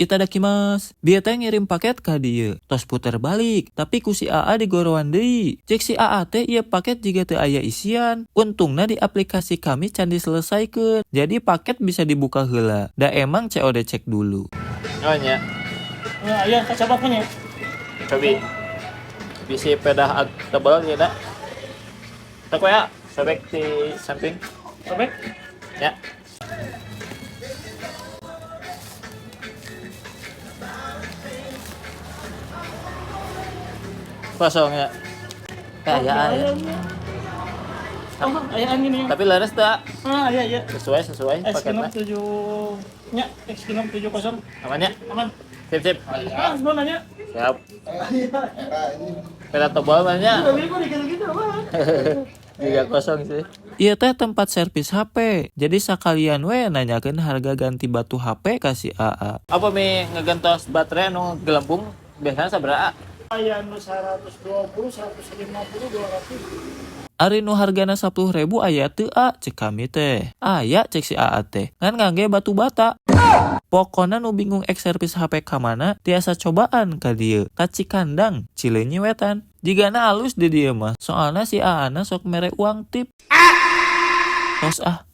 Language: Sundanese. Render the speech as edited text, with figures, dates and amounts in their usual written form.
Itadakimasu. Bieu teh ngirim paket ka dieu. Tos puter balik, tapi ku si AA digorowan deui. Cek si AA teh ieu paket jiga teu aya isian. Untungna di aplikasi kami can diselesaikeun. Jadi paket bisa dibuka heula. Da emang COD cek dulu. Oh nya. Nah, aya kacabak nya. Cobi. Bisi pedah tebal ya dak. Tok ya, sobek di samping. Sobek. Ya. Kosong ya. Eh, aya aya. Oh, ayaan ini. Tapi leres tak? Ah, iya iya. Sesuai sesuai X paketnya. 7 nya, X 70. Aman ya? Aman. Sip sip. Ah, mau nanya. Siap. Pedah tebal banyak. Tapi gua dikit-dikit apa? Juga kosong sih. Ieu teh tempat servis HP. Jadi sakalian we nanyakeun harga ganti batu HP ka si AA. Apa mi ngegentos baterai nu gelembung biasanya sabaraha? Aya nu 120, 150, 200. Ari nu hargana 10.000 aya teu a cek kami teh. Aya cek si AA teh. Ngan ngangge batu bata. Pokona nu bingung ek servis HP ka mana tiasa cobaan ka dieu. Ka Cikandang, Cileunyi Wetan. Jigana alus di dieu mah, soalna si AA na sok mere uang tip. Tos ah.